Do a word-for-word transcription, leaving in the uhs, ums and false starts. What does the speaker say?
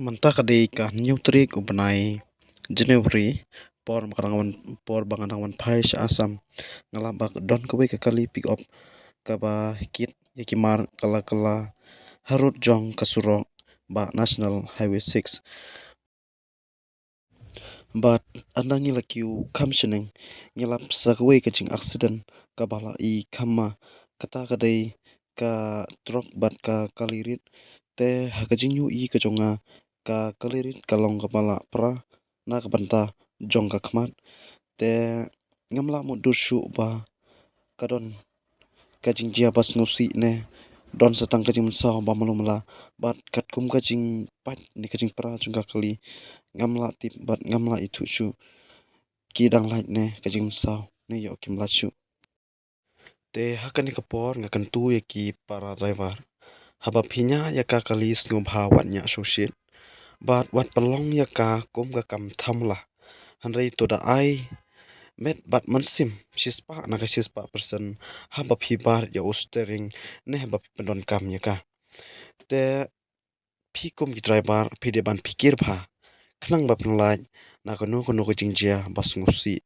Mynta ka dei ka hynñiew tarik u bnai January, por ba nga dang wan, por ba nga dang wan phai sha Assam. Nga la ba don kawei ka kali pick up kaba kit ïa ki mar kala kala harud jong ka surok ba National Highway six. Bad ynda ngi la kiew kham shaneng, ngi la psa kawei ka jing accident kaba la i kham ma, kata ka dei ka truck bad ka kali rit. Te ha ka jingïohi ka jong nga, ka kali rit ka long kaba la pra na ka bynta jong ka khmat. Te ngam lah mutdur shuh ba ka don ka jingjia ba sngewsih ne don sa tang ka jingmynsaw ba malu mala, bad katkum ka jingpait ne ka jingpra jong ka kali, ngam lah tip bad ngam lah ithuh shuh ki dang lait ne ka jingmynsaw ne ïoh kim lait shuh. Te ha kane ka por nga kyntu ïa ki para driver, haba phi ñiah ïa ka kali sngewbha wat ñiah shongshit bad wat pynlong ïa ka kum ka kam thamla. Hynrei to da ai met bad mynsiem shispah na ka shispah percent haba phi bar ïa u steering ne haba phi pyndonkam ïa ka. Te phi kum ki driver phi dei ban pyrkhat bha khnang ba phin lait na kano kano ka jingjia ba sngewsih